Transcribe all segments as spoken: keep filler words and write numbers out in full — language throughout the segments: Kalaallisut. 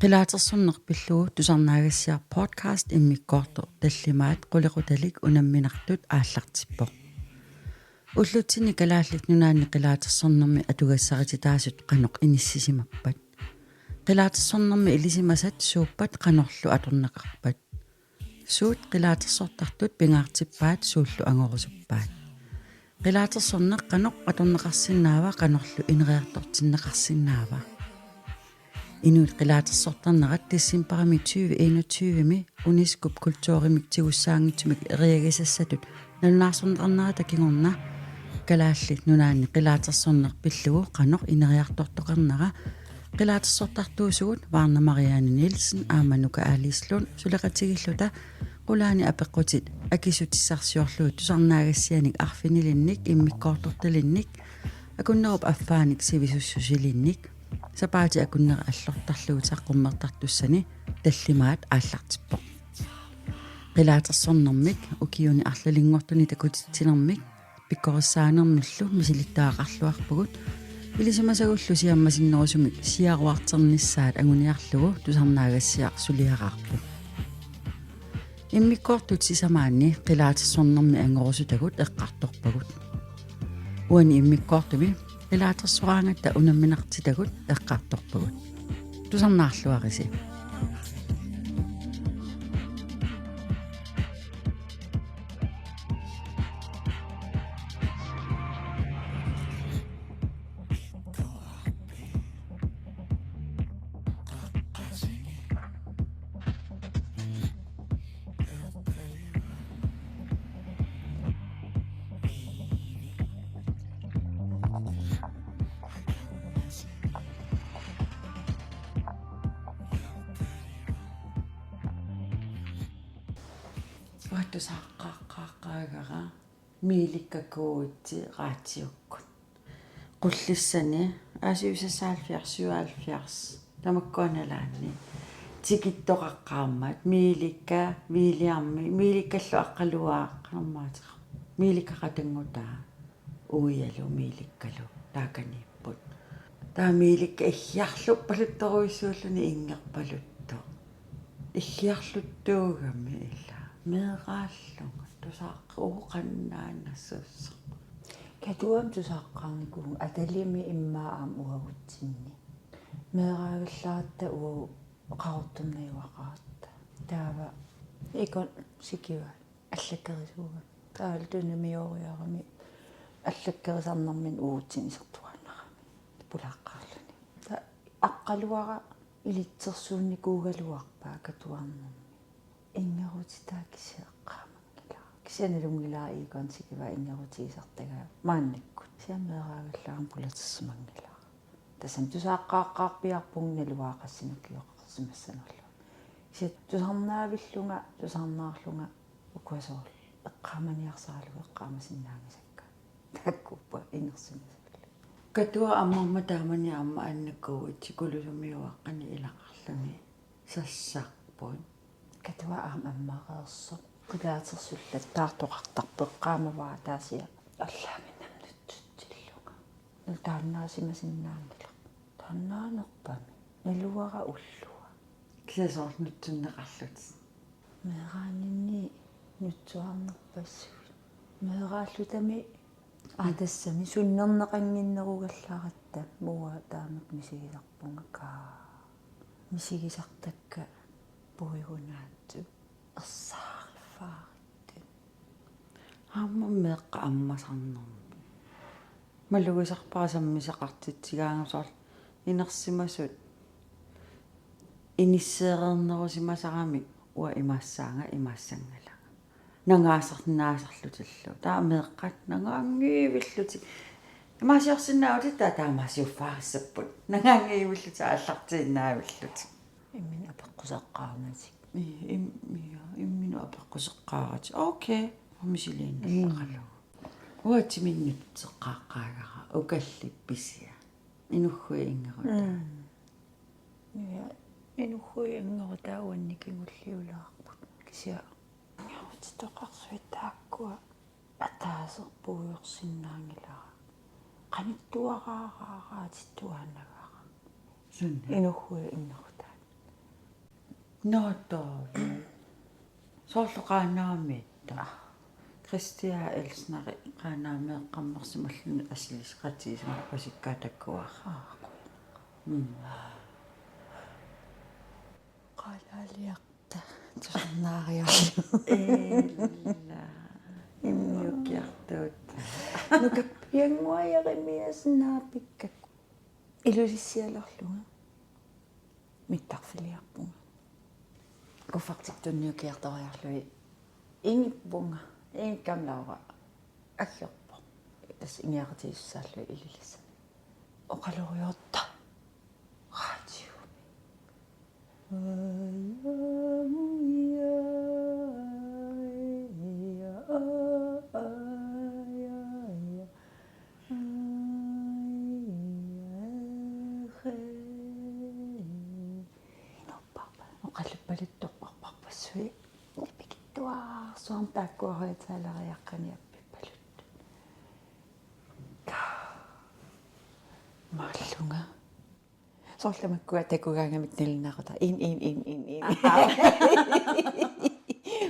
Qilaatersorneq pillugu tusarnaagassiaq podcast immikkoortoq tallimaat qulequtalik unamminartut aallartippoq. Ullutsinni Kalaallit Nunaanni qilaatersornermi atugassarititaasut qanoq inissisimappat? Qilaatersornermi ilisimasat suuppat qanorlu atorneqarpat? Suut qilaatersortartut pingaartippaat, suullu angorusuppaat? Qilaatersorneq qanoq atorneqarsinnaava, qanorlu ineriartortinneqarsinnaava? Inuit qilaatersortarnerat decembarimi tyve enogtyve-mi UNESCO-p kulturimik tigussaanngitsumik eriagisassatut nalunaarsorneqarnerata kingorna Kalaallit Nunaanni qilaatersorneq pillugu qanoq ineriartortoqarnera qilaatersortartuusugut Varna Marianne Nielsen aamma Nuka Alice Lund suleqatigiilluta qulaani apeqqutit akissutissarsiorlugit tusarnaagassianik arfinilinnik immikkoortortalinnik akunnerup affaanik sivisussusilinnik sapaatip akunneri allortarlugit saqqummertartussani tallimaat aallartippoq. Qilaatersornermik ukiuni arlalinngortuni takutitsinermik pikkorissaanermillu misilittagaqarluarpugut, ilisimasagullu siammasinnerusumik siaruarternissaat anguniarlugu tusarnaagassiaq suliaraarpoq. Immikkoortut sisamaanni qilaatersornermi angorusutagut eqqartorpagut. Uani immikkoortumi qilaatersoraangatta unamminartitagut eqqartorpagut. Tusarnaarluarisi. Uanga tusaaqqaaqqaagara Miilikka Kuuitsi raatiukkut. Qullissani aasivisasaalfiars, syvoghalvfjerds, tamakkua nalaanni. Tikittoqaqqaarmat, Miilikka, Viiliarmi, Miilikkallu Aqqaluaaq, qanormaateqarpoq. Miilikka qatanngutaa, uialu, Miilikkalu, taakaniipput. Taava Miilikka iggiarluppaluttooruissuulluni inngerpaluttoq. Iggiarluttuugami ila. Meeraallunga tusaaqqaaq uoqannaanassuussaq. Katuami tusaaqqaarnikuuvunga atalimi immaqa aamma uagutsinni. Meeraagallaratta uagut Qaqortormiuaqaratta. Taava Ikon Sikiva allakkerisuugami. Taavalu tunumiooriarami allakkerisarnermini uagutsinnut isertuaannarami. Pulaaqqaarluni. Taava Aqqaluara ilitsersuunnikuugaluarpaa Katuarnermi. Inngerutitaa kisianni eqqaamanngilara. Kisianni nalunngilara Ikon Sikiva inngerutigisartagaa maannakkut. Kisianni meeraagallarama pulatissimanngilara. Tassami tusaaqqaaqqaarpiarpunga naluara qassinik ukioqarsimassanerlugu. Kisianni tusarnaavillunga, tusarnaarlunga ukua soorlu eqqaamaniarsaralugu eqqaamasinnaanngisakka. Taakkuupput inersimasut. Katuaq ammarmat taamani aamma Anna Kuuitsi Kulusummiuaqqani ilaqarluni sassarput. Katuaq aamma ammareersoq. Qilaatersullattaartoqartarpoq, eqqaamavara ataasiarlunga allaaminnamut nutsutsillunga. Taannaasimasinnaanngilaq. Taannaanerpami. Naluara ullua. Kisianni soorlu nutsunneqarlutit. Meeraaninni nutsuarnerpassuit. Meeraallutami, aa, tassami sunnerneqannginnerugallaratta, uanga taamak misigisarpunga kaa. Misigisartakka puigunaatsut ersaariffaarittut. Aamma meeqqat ammasarnermut. Malugisarpara sammisaqartitsigaangama soorlu inersimasut inisseereernerusimasaramik uanga imaassaanga, imaassanngilanga. Nangaasarsinnaasarlutillu. Taava meeqqat nangaanngivillutik. Imaasiorsinnaavutit, taava taamaasiuffaarissapput. Nangaanngivillutik aallartiinnavillutik. Imminut apeqquseqqaarnatik. Ii, im-, ja, imminut apeqquseqqaaratik. Okay. Misiliinnarlaqalugu. Mm. Uanga timinnut seqqaaqqaagara ukallippisia. Inughuit inngerutaa. Mm. Ja, inughuit inngerutaa uannit kingulliulaarput. Kisianni inngerutitoqarsuit taakkua ataaseq puigorsinnaanngilara. Qanittuaraaraatittuaannagara. Suna? Inughuit innerutaat. Nootooru. Soorlu Qaanaamiitta. Christian Elsner Qaanaameeqqammersimalluni assilisaqatigisumik pasikkaa takuara. Mm. Qaanaaliarta tusarnaariarlu. Illa. Immiukkiartuut. Nukappiannguaq Jeremiassen naapikkakku. Ilulissialerlunga. Mittarfiliarpunga. Kuffertit tunniukkiartoriarlugit. Ingippunga. Ingikkami Laura aggerpoq. Tassa ingiaqatigiissusaallugit Ilulissani. Oqaloriarta. Radiomi. Oqaluppaluttorparpassuit. Nipikittuarsuarmik taakkua højttaleriaqqani appippaluttut. Maallunga. Soorlu makkua takugaangamik nalunaaqutaa. In, in, in, in, in.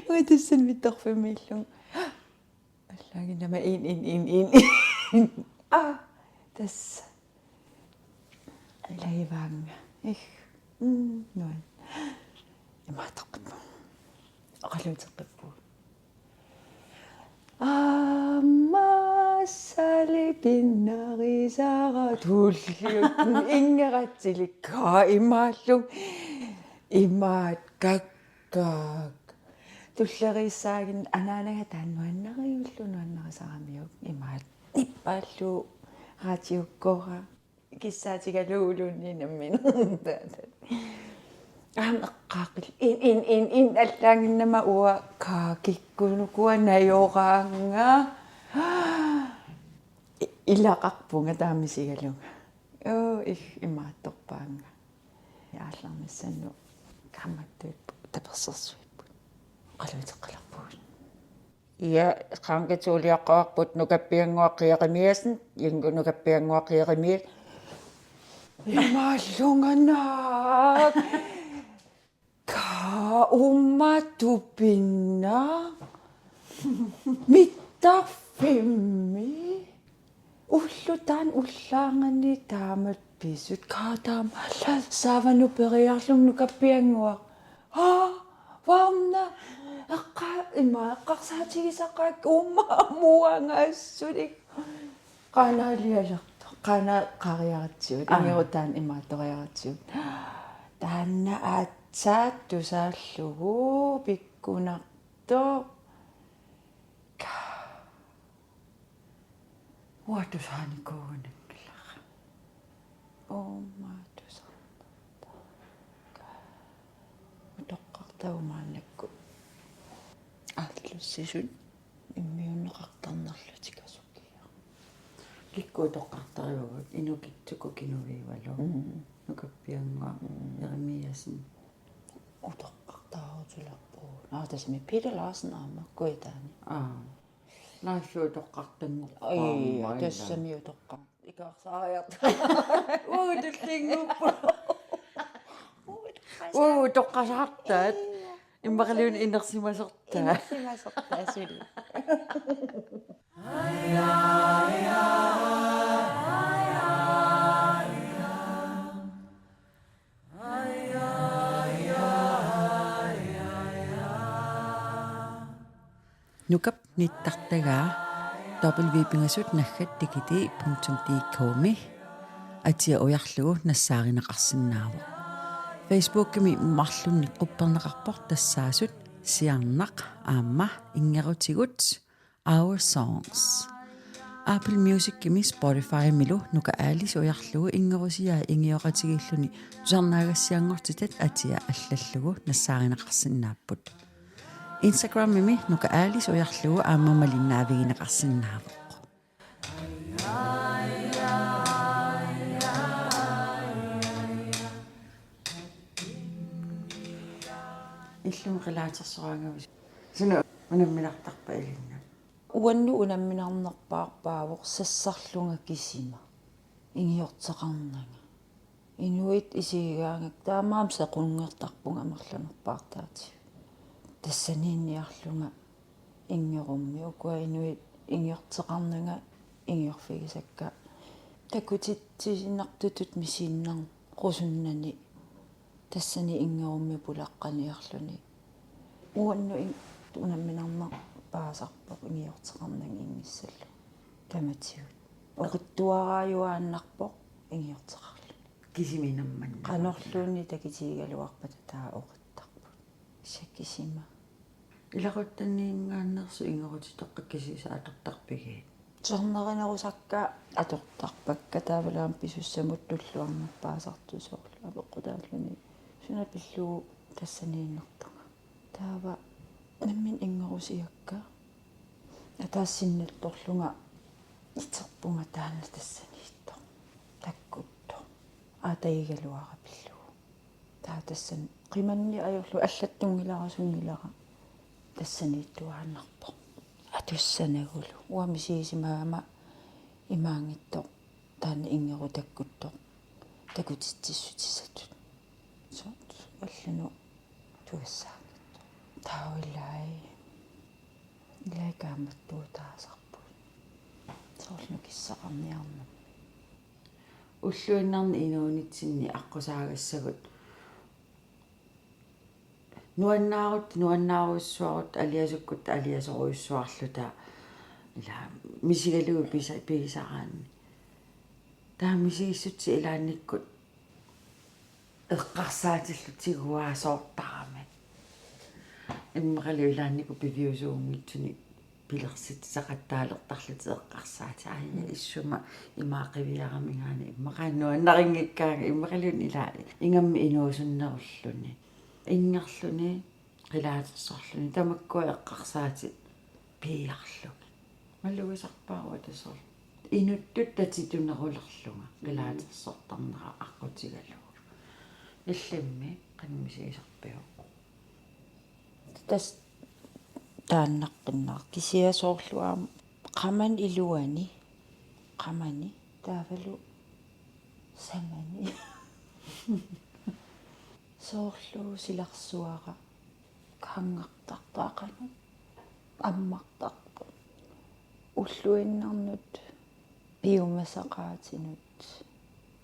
Uanga tassani mittarfimmiillunga. Allaaginnama in, in, in, in. Aa, tassa. Ilagivaannga. Ih. Mm, nuan. Imaattoqqippunga. Oqaluuteqqippunga. Aamma sali pinnarisara tulliuttut inngeratsilikkaa imaallunga. Imaat kakkaak. Tulleriissaaginnarpoq anaanaga taanna nuannariullugu nuannarisaramiuk imaat. Nippaallu raatiukkora. Kissaatigalugu uluunniit nammineq. Aamma eqqaaqil. In, in, in, in, allaanginnama uanga kaakikkunukua najoraannga. I-, ilaqarpunga taama isigalunga. Oo, ih, imaattorpaannga. Aallarnissannut kaammattuit tapersersuipput. Oqaluuteqqilerpugut. Ja, qankitsuuliaqqaarput Nukappiannguaq Jeremiassen, Ingu Nukappiannguaq Jeremiassen. Imaallunga naak. Ka uumma tupinna. Mittarfimmi. Ulloq taanna ullaarnani taamatut pisut kaataam alla saavanut periarlunga Nukappiannguaq. Aa, varna, eqqa-, ima eqqarsaatigisaqaakka uumma amuanga assulik. Qaanaalialertoq, qaanaaqqariaratsigu, aa, ingerutaanni imaattoriaratsigu. Taanna aatsaat tusaallugu pikkunartoq. Uanga tusaanikuugunanngilara. Uumma tusartartara. Utoqqartagut maannakkut aallussisut immiunneqartarnerlutik asukiaq. Kikkut utoqqartarivagut, Inukitsukkut Kinuviualu. Mm. Nukappiannguaq, mm, Jeremiassen. Utoqqartaarutilerpugut. Aa, tassami Peter Larsen aamma Kujataani. Aa. Naassuutoqqartanngor. Ai, aamma tassami utoqqar-. Ikaarsaariarta. Uutullinnguppu. Utoqqasaartaat. Immaqaluunniit inersimasortaa. Inersimasortaa suli. Nukap nittartagaa W pingasut naggat digiti punktum D K-mi atia ujarlugu nassaarineqarsinnaavoq. Facebookimi marlunnik qupperneqarpoq tassaasut Siarnaq aamma Inngerutigut Our Songs. Apple Musicimi Spotifymilu Nuka Alice ujarlugu inngerusiai ingioqatigiilluni tusarnaagassianngortitat atia allallugu nassaarineqarsinnaapput. Instagramimi Nuka Alice ujarlugu aamma malinnaavigineqarsinnaavoq. Illumi qilaatersoraangavit. Suna unamminartarpa ilinnut? Uannut unamminarnerpaarpaavoq sassarlunga kisima. Ingiorteqarnanga. Inuit isigigaangakku taamaammat sequnngertarpunga amerlanerpaartaatigut. Tassaniinniarlunga inngerummi, ukua inuit inngerteqarnanga inngerfigisakka takutitsiinnartutut misiinnarusunnani tassani inngerummi pulaqqaniarluni. Uannut in-, unamminarnerpaasarpoq inngerteqarnanga inngissallugu. Tamatigut. Oqitsuaraajuaannarpoq inngerteqarluni. Kisimi nammanna. Qanorluunniit takitigigaluarpata taava oqittarput. Sakisima. Ilaquttanniinngaanneersut inngerutitoqqat kisiisa atortarpigiit? Sornerinerusakka atortarpakka taavalu aamma pisussamut tulluarnerpaasartut soorlu apeqqutaalluni. Suna pillugu tassaniinnertunga. Taava nammineq inngerusiakka. Ataaseq sinnattorlunga iterpunga taanna tassaniittoq. Takkuttoq. Aatagigaluara pillugu. Taava tassani qimanneq ajorlugu allattunngilara sunngilara tassaniittuaannarpoq. Atussanagulu. Uanga misigisimagama imaanngitsoq taanna inngerut takkuttoq takutitsissutissatut. Soorlu allanut tugassaanngitsoq. Taava ilai. Ilai kaammattuutaasarput. Soorlu nukissaqarniarnermi. Ulluinnarni inuunitsinni aqqusaagassagut. Nuannaarutta, nuannaarujussuarutta, aliasukkutta, aliasorujussuarluta. Ila misigalugu pisa-, pigisaraanni. Taava misigissutsit ilaannikkut eqqarsaatillu tiguaasoortarami. Immaqalu ilaannikkut piviusuunngitsunik pilersitsisaqattaalertarlutik eqqarsaatit. Aja, issuma imaaqqiviaramigaanni immaqalu nuannarinngikkaangat immaqaluunniit ila ingammik inuusunnerulluni. Inngerluni, qilaatersorluni, tamakkua eqqarsaatit piiarlugit. Malugisarpara uanga soorlu. Inuttut tatitunerulerlunga, qilaatersortarnera aqqutigalugu. Illimmi qanoq misigisarpiuk? Tassa taannaqqinnaaq kisianni soorlu aamma qamani iluani, qamani, taavalu samani. Soorlu silarsuara, kaanngartartoq qanoq, ammartarpoq. Ulluinnarnut, piumasaqaatinut,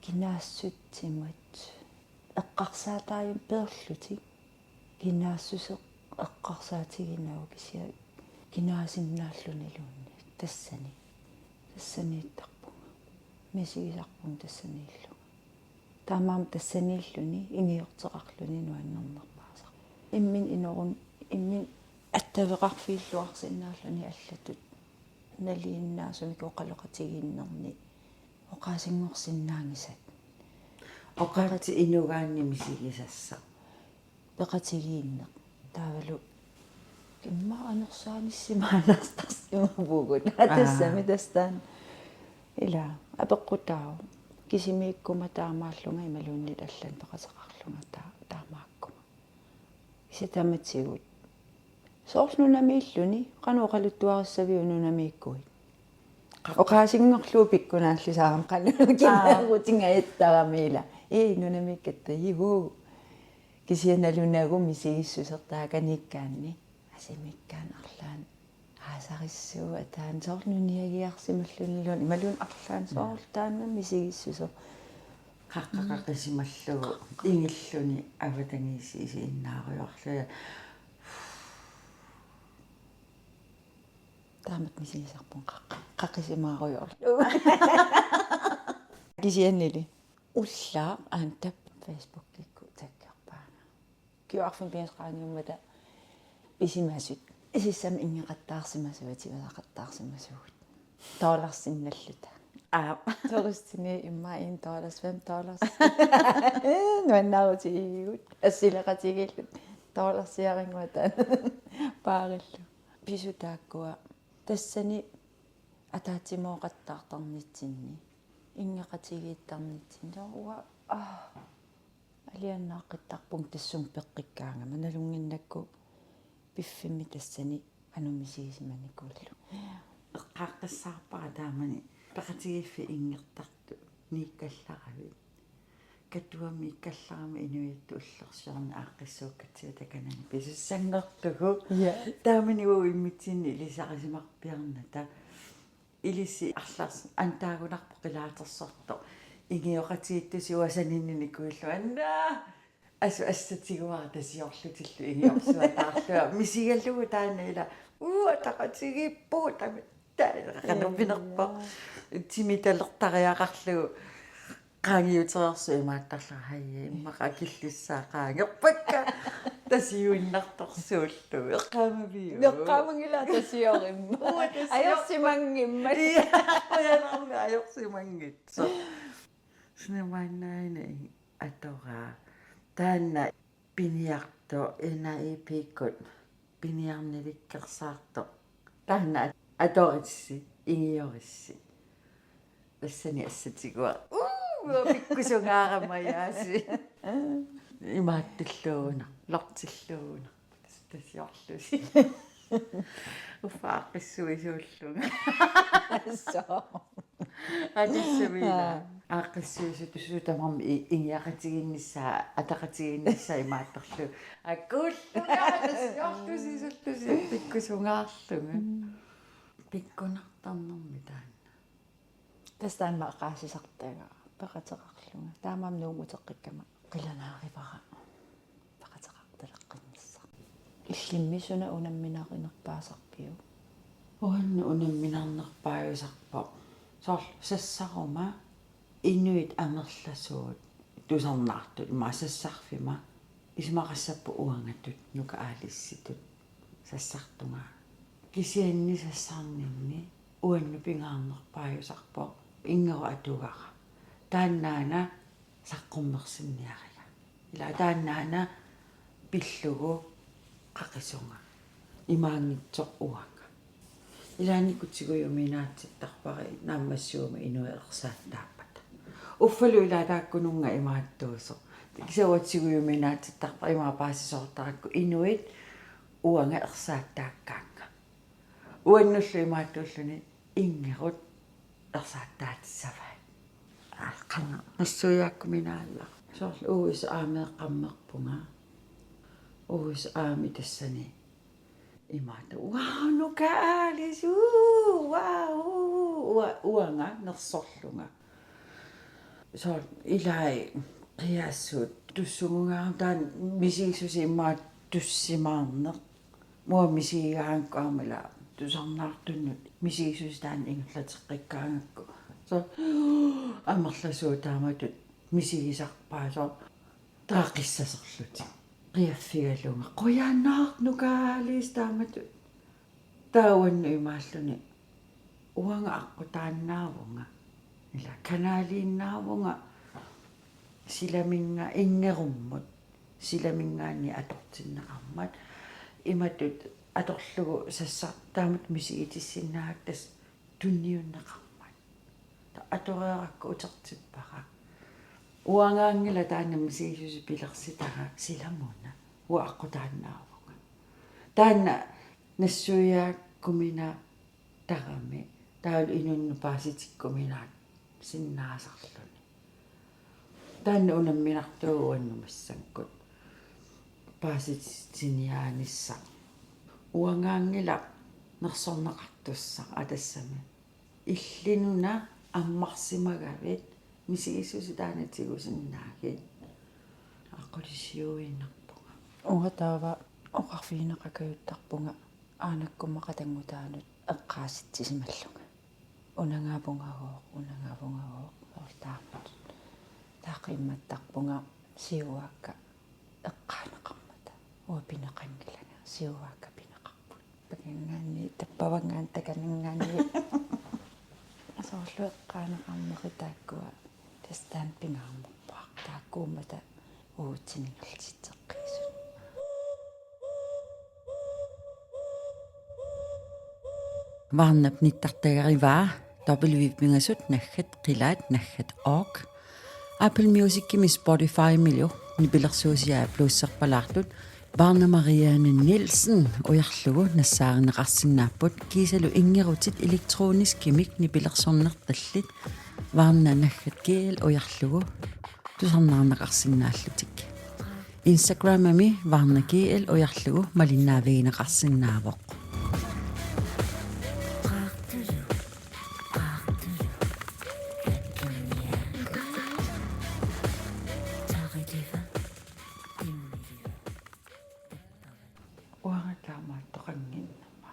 kinaassutsimut, eqqarsaataajunnik peerlutik. Kinaassuseq eqqarsaatiginagu kisianni kinaasinnaalluniluunniit tassani. Tassaniittarpunga. Misigisarpunga tassaniillunga. Taamaammat tassaniilluni inngerteqarluni nuannernerpaasarpoq. Imminut inorun-, imminut attaveqarfigilluarsinnaalluni allatut. Nalinginnaasumik oqaloqatigiinnerni oqaasinngorsinnaanngisat. Oqaatsit inugaanni misigisassaq. Peqatigiinneq. Taavalu immaqa anersaanissimaannartarsimavugut. Aa. Tassami tassa taanna. Ila, apeqqutaavoq. Kisimiikkuma taamaallunga imaluunniit allanut peqateqarlunga taa-, taamaakkuma. Kisianni tamatigut. Soorlu nunamiilluni, qanoq oqaluttuarissaviuk nunamiikkuit? Qaq- Oqaasinngorlugu pikkunaallisarami qanoq. Aa. Kinaarutingajattaramila. Ii, nunamiikkatta, juhu. Kisianni nalunagu misigissuseq taakaniikkaanni. Asimiikkaanni arlaanni. Aasarissuup ataani soorlu nuniagiarsimalluniluunniit. Imaluunniit arlaanni soorlu taanna misigissuseq. Qaqqaqaqisimallugu ingilluni avatangiisiinnaarujoorlunga. Taamatut misigisarpunga qaq-, qaqisimaarujoorlunga. Kisiannili. Ullaaq Aantap Facebookikkut taggerpaanga. Ukiut arfineq-pingasut qaangiummata pisimasut. Sissami inngeqattaarsimasugut, tivasaqattaarsimasugut. Dollarsinnaalluta. Aap. Turistini immaqa en dollars, fem dollars. Nuannaarutigigigut. Assileqatigiilluta. Dollarsiarinnguata. Paarillu. Pisut taakkua. Tassani ataatsimooqattaartarnitsinni. Inngeqatigiittarnitsinni. Uanga, aa. Alianaaqqittarpunga tassunga peqqikkaangama nalunnginnakku piffimmi tassani qanoq misigisimanikuullugu. Eqqaaqqissaarpara taamani peqatigiiffik inngertartut niikkallaravit. Katuamiikkallarama inuiattut ullorsiorneq aaqqissuukkatsigu takanani pisussanngorlugu. Ja. Taamanilu immitsinnut ilisarisimarpiarnata. Ilissi arlaarsi antaagunarpoq qilaatersortoq. Ingioqatigiittusi uanga saninninikuillu anna. Asu assatigiuara tasiorlutillu ingiorsuataarlunga. Misigalugu taanna ila. Uu, ataqatigiippugut tami. Taanna qanerpinerpoq. Timitalertariaqarlugu. Qaangiutereersoq imaattarlunga, hajja, immaqa akillissaaq qaangerpakka. Tasiuinnartorsuullugu. Eqqaamaviuk? Eqqaamanngilaq tasiorimmat. Uu, tasioq. Ajorsimanngimmat. Ja, qujanarmi ajorsimanngitsoq. Suna maannaana atoraa. Taanna piniartoq, N A E P-kkut piniarnilikkersaartoq. Taanna atorissi, ingiorissi. Tassani assatigiuara. Uu, pikkusungaarama jaasi. Imaattulluuna, lortilluuna. Tas-, tasiorlusi. Uffa aaqqissuisuullunga. Soo. Aa, tassami ila. Aa. Aaqqissuisuusugut tamarmik i-, ingiaqatigiinnissaa, ataqatigiinnissaa imaattorlugu. Akuullunga, tasiorlusi, sullusi, pikkusungaarlunga. Mm. Pikkunartarnermi taanna. Tassa taanna eqqaasisartagara, peqateqarlunga. Taamaammat Nuummut uteqqikkama qilanaarivara peqateqartaleqqinnissaq. Illimmi suna unamminarinerpaasarpiuk? Uannut unamminarnerpaajusarpoq. Soorlu sassaruma inuit amerlasuut tusarnaartut ima sassarfima isumaqassapput uangatut Nuka Alicetut sassartunga. Kisianni sassarninni uannut pingaarnerpaajusarpoq inngerup atugara. Taannaana saqqummersinniariga. Ila taannaana pillugu qaqisunga. Imaanngitsoq uanga. Ilaannikkut tigujumiinnaatittarpara naammassivummut inuit ersaattaappata. Uffalu ila taakkununnga imaattuusoq. Kisianni uanga tigujumiinnaatittarpara ima paasisoortarakku inuit uanga ersaattaakkaannga. Uannullu imaattuulluni inngerut ersaattaatissavaat. Aa, qanoq nassuiaakkuminaallaq. Soorlu U S A-meeqqammerpunga. U S A-mi tassani imaattoq: Wow, Nuka Alice, uu, wow, uu, ua-, uanga nersorlunga. Soorlu ilai qiassut tussugungaarama taanna misigisusi imaattussimaarneq. Uanga misigigaangakku aamma ila tusarnaartunut misigisusi taanna ingerlateqqikkaangakku. Soorlu amerlasuut taamatut misigisarpaat soorlu taava qissaserlutik. Qiaffigalunga: Qujanaq Nuka Alice taamatut. Taava uannut imaalluni: Uanga aqqutaannaavunga. Ila kanaliinnaavunga silaminnga-, inngerummut. Silaminngaanniit atortinneqarmat. Imatut atorlugu sassartut taamatut misigitissinnaagakku tassa tunniunneqarmat. Taava atoreerakku utertippara. Uangaanngilaq taanna misigisusi pilersitara silamuna. Uanga aqqutaannaavunga. Taanna nassuiaakkuminaattarami. Taavalu inunnut paasitikkuminaatsinnaasarluni. Taanna unamminartuuvoq uannut massakkut paasititsiniaanissaq. Uangaanngilaq nersorneqartussaq, aa, tassami. Illinuna ammarsimagavit misigisusi taanna tigusinnaagit. Aqulisiuinnarpunga. Uanga taava oqarfigineqakajuttarpunga aanakkumma qatanngutaanut eqqaasitsisimallunga. Unangavungagooq, unangavungagooq, soorlu taamatut. Taava qimmattarpunga siuaakka eqqaaneqarmata. Uanga pineqanngilanga, siuaakka pineqarput. Pakanngaanniit, tappavanngaanniit, takananngaanniit. Soorlu eqqaaneqarnerit taakkua tassa taanna pingaarnerpaaq. Taakkuummata uagutsinnut ingerlatitseqqiisut. Varnap nittartagarivaa W-p pingasut naggat qilaat naggat org. Apple Musicimi Spotifymilu nipilersuusiai blueserpalaartut Varna Marianne Nielsen ujarlugu nassaarineqarsinnaapput, kiisalu inngerutit elektroniskimik nipilersornertallit Varna naggat G L ujarlugu. tusarnaarneqarsinnaallutik. Instagramimi Varna G L ujarlugu malinnaavigineqarsinnaavoq. Uanga taamaattoqannginnama.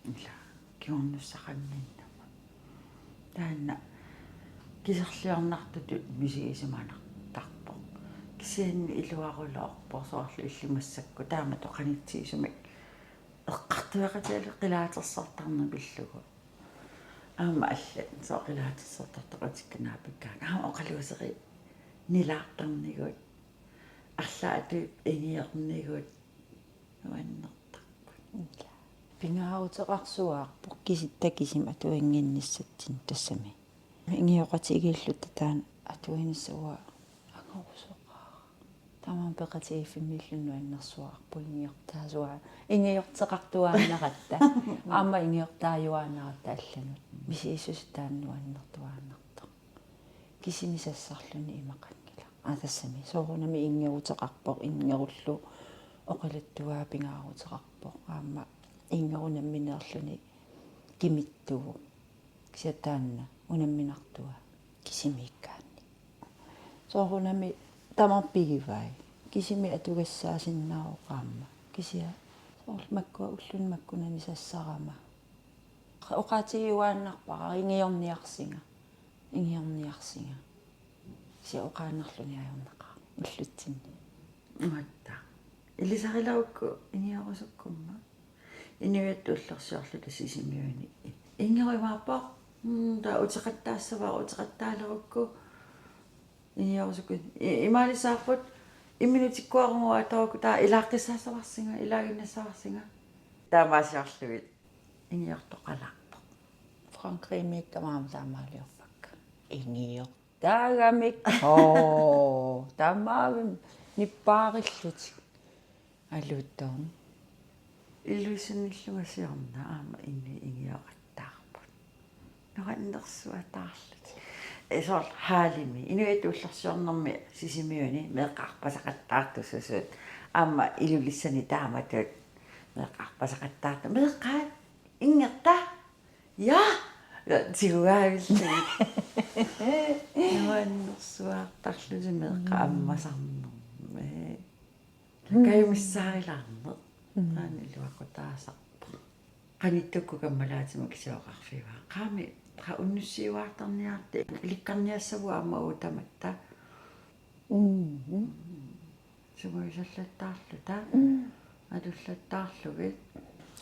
Ila, kingornussaqannginnama. Taanna kiserliornartutut misigisimanaartarpoq. Kisianni iluaruloorpoq soorlu illit massakkut taamatut qanitsigisumik eqqartueqatigalugu qilaatersortarneq pillugu. Aamma allat sooq qilaatersortartoqatikka naapikkaangat. Aamma oqaluuserilaartarnigut. Arlaatigut ingiornigut. Nuannertarput. Pingaaruteqarsuaarpoq kisitta kisimi atuinnginnissatsinnut tassami. Ingioqatigiilluta taanna atuinissavaa angorusoqaara. Tamanna peqatigiiffimmiilluni nuannersuaarput ingiortaasuaa-, ingiorteqartuaannaratta. Aamma ingiortaajuaannaratta allanut. Misigissuseq taanna nuannertuaannartoq. Kisimi sassarluni imaqanngilaq. Aa, tassami. Soorunami inngeruteqarpoq, inngerullu oqaluttuaa pingaaruteqarpoq. Aamma inngerut nammineerluni kimittuuvoq. Kisianni taanna unamminartua kisimiikkaanni. Soorunami tamarmik pigivai. Kisimi atugassaasinnaavoq aamma. Kisianni soorlu makkua ulluni makkunani sassarama. Oqaatigiuaannarpara ingiorniarsinga. Ingiorniarsinga. Kisianni oqaannarluni ajornaqaaq ullutsinni. Uatta. Ilisarilerukku ingiorusukkumma. Inuiattut ullorsiorluta Sisimiuni. Inngerumaarpoq. Mm, taava uteqattaassavara uteqattaalerukku. Ingiorusukku. I-, imaalissavarput imminut tikkuarunguaattarukku taava ilaaqqissaassavarsinga, ilaaginnassavarsinga. Taamaasiorlugit ingiortoqalaarpoq. Frankrigimiikkamik aamma taamaaliorpakka. Ingiortaagamik. Oo, taamaavimmi nippaarillutik. Alutorn. Ilulissaniillunga siorna aamma inuit ingioqattaarput. Nuannersuataarlutik. Ee, soorlu Harlemi. Inuiattut ullorsiornermi Sisimiuni meeqqat arpasaqattaartussuusut. Aamma Ilulissani taamatut meeqqat arpasaqattaartu. Meeqqat ingerta. Ja! Ja, tigugaavillugit. Nuannersuaartarlutik meeqqat ammasarnermi. Kajumissaarilaarneq. Mm. Taanna iluaqutaasarpoq. Qanittukkut kammalaatima kisiat oqarfigaat. Qaami, qa unnussiuaartarniarta, ilikkarniassavugut aamma uagut tamatta. Mm. Sungiusallattaarluta. Mm. Atullattaarlugit.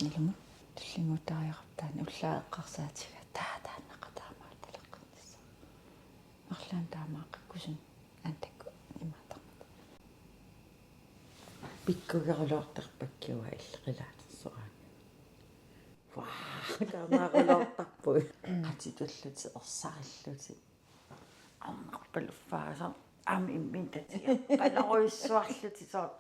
Ilumut. Tullinnguuttariaqarpoq taanna ullaaq eqqarsaatigaat. Taa taannaqa taamaattoq taleqqinnissaa. Arlaannik taamaaqqikkusunut antakku imaattarmat. Pikkugeruloortarpakkiuaat illit qilaatersoraangat. Vaa, taamaaruloortarpugut. Qatitullutik, ersarillutik. Arnarpaluffaasarneq. Aamma imminut tatigerpalorujussuarlutik soorlu.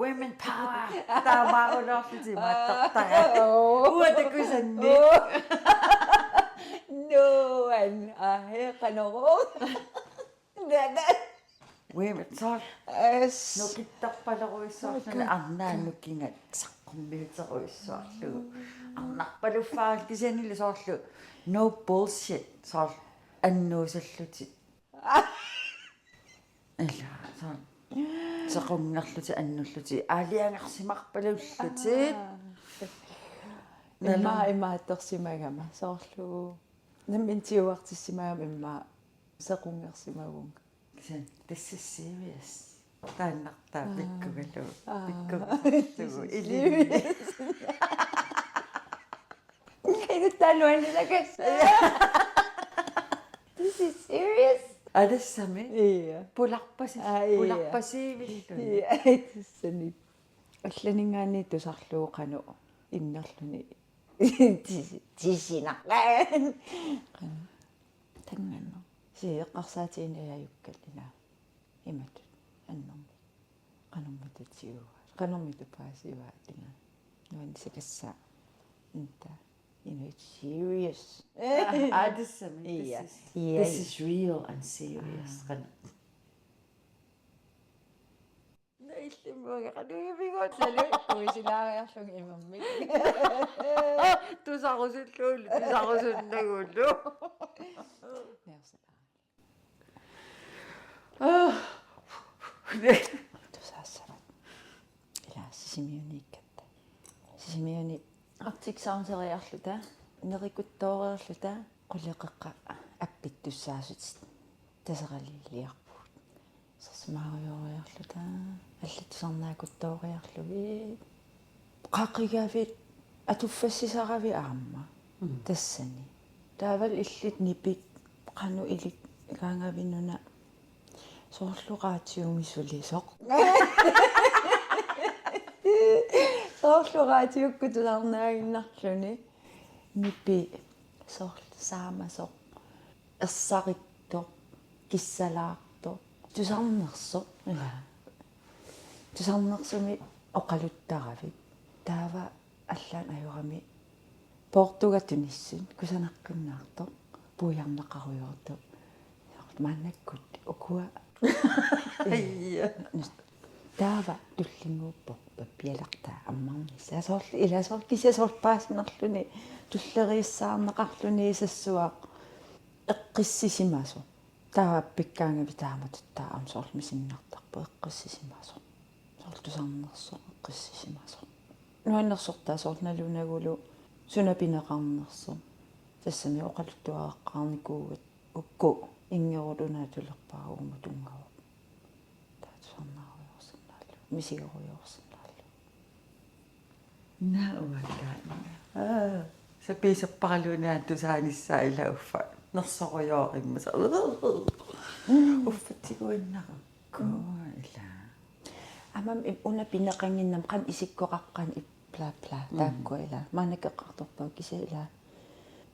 Women power. Taamaaruloorlutik imaattartaraat. Oo. Uanga takusanni. Oo. Nuan. Aa, hee, qanoq. Nana. Women, soorlu. As. Nukittarpalorujussuarluni arnaat nukinga saqqummiuterujussuarlugu. Arnarpaluffaarlutik kisiannili soorlu. No bullshit. Soorlu annuusallutik. Ila, soorlu. Sequnngerlutik, annullutik, aalajangersimarpalullutik. Aa. Nalun. Immaqa imaattorsimagama, soorlu. Nammineq tiguartissimagama immaqa sequnngersimavunga. Kisianni, this is serious. Taannartaa. Aa. Pikkugalugu. Aa. Pikkugalugu. This is serious. Ilinni. Inuttaa nuannisakassaaq. This is serious. Alisami? Ia. Pularpasi-, Aa, ia. Pularpasiivilluni. Ia, tassani. Allaninngaanniit tusarlugu qanoq innerluni. Tisi-, tisinaq. Qanoq. Tannganno. Si eqqarsaatigineq ajukkallinaa. Imatut. Annermik. Qanormita tiguaa. Qanormita paasivaatiga. Nuannisakassaaq. Inta. It's serious. Ah, this is, I mean, this Yeah. is Yeah. This is real and serious. Ah. Qan- Naillimmuaga qanuivigootalu kuisilaariarlunga imammik. Tusarusulluullu, tusarusunnagulu. Tusaassavaat. Ila Sisimiuniikkatta. Sisimiuni Arctic Soundseriarluta, nerikuttooriarluta, quleqeqqat appittussaasutit Taseraliiliarpugut. Sersimaarujooriarluta, allat tusarnaakuttooriarlugit. Qaqigavit atuffassisaravit aamma. Mm. Tassani. Taavalu illit nipit qanoq iligaangavit una soorlu raatiumi sulisoq. Soorlu raatiukkut tusarnaaginnarluni. Nipi soorlu saamasoq. Ersarittoq, kissalaartoq, tusarnersoq. Ila. Tusarnersumik oqaluttaravit. Taava allaat ajorami poortuga tunissut, kusanaqqiinnartoq, puiarneqarujoortoq. Maannakkut ukua. Aija. Taava tullinnguuppoq pappialertaa ammarnissaa. Soorlu ila soorlu kisianni soorlu paasinerluni tulleriissaarneqarluni sassuaq eqqissisimasoq. Taava appikkaangavit taamatut taava aamma soorlu misinnartarpoq eqqissisimasoq. Soorlu tusarnersoq eqqissisimasoq. Nuannersortaa soorlu nalunagulu suna pineqarnersoq. Tassami oqaluttuareqqaarnikuugatta uku inngerut una atulerpara uuma tunngavoq. Taava tusarnaarujoorsinnaallugu, misigerujoorsinnaallugu. Naa uakkaanna. Aa, sapiisserparaluunniit tusaanissaa ila uffa. Nersorujoorimmassuk. Uffatsiguinnarakku ila. Aamma una pineqannginnama qanoq isikkoqaqqanik bla bla. Mm. Taakkua ila. Maannakkut eqqartorpaat kisianni ila.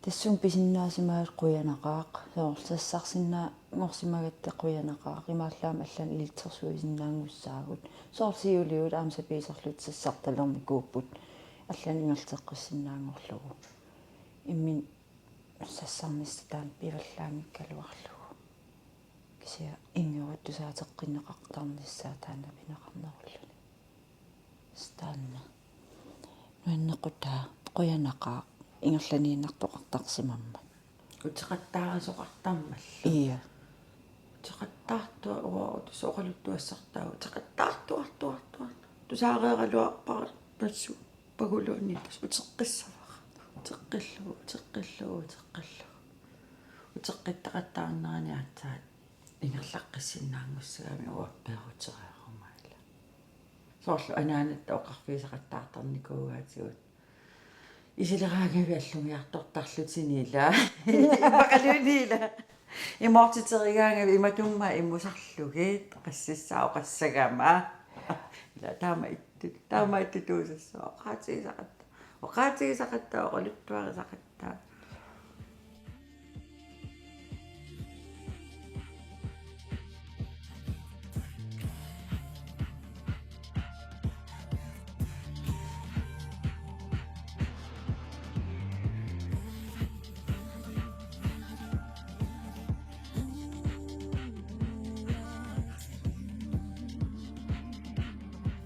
Tassunga pisinnaasimagatsigit qujanaqaaq. Soorlu sassarsinnaanngorsimagatta qujanaqaaq. Imaallaat aamma allanik ilitsersuisinnaanngussaagut. Soorlu siuliut aamma sapiiserlutik sassartalernikuupput. Allanik ingerlateqqissinnaanngorlugu. Imminut sassarnissaq taanna pivallaanngikkaluarlugu. Kisianni inngerut tusaateqqinneqartarnissaa taanna pineqarnerulluni. Taanna. Nuannequtaa qujanaqaaq ingerlaniinnartoqartarsimammat. Uteqattaarisoqartarmallu. Ia. Uteqattaartua uarutus oqaluttuassartaa. Uteqattaartuartuartuar. Tusaareeraluarpara passu paguluunniit tassa uteqqissavara. Uteqqillugu, uteqqillugu, uteqqillugu. Uteqqittaqattaarnerani aatsaat ingerlaqqissinnaanngussagami uanga peerutereeruma ila. Soorlu anaanatta oqarfigisaqattaartarnikuugaatigut. Isileraangavit allumiartortarlutini ila. Immaqaluunniit ila. Imoortiterigaangavit imatummaa imusarlugit qassissaa oqassagama. Ila taama ittut, taama ittutuusassua oqaatigisaqatta. Oqaatigisaqatta, oqaluttuarisaqatta.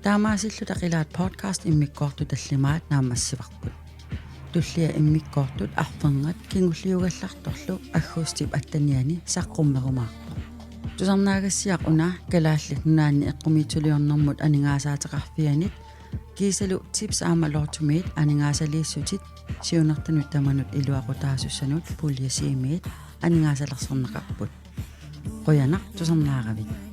Taamaasilluta Qilaat podcast immikkoortut tallimaat naammassivarput. Tullia immikkoortut arfernat kingulliugallartorlu aggustip attenianni saqqummerumaarpoq. Tusarnaagassiaq una Kalaallit Nunaanni Eqqumiitsuliornermut Aningaasaateqarfianit kiisalu Tips aamma Lottomiit aningaasaliissutit siunertanut tamanut iluaqutaasussanut pulje C-miit aningaasalersorneqarput. Qujanaq tusarnaaravit.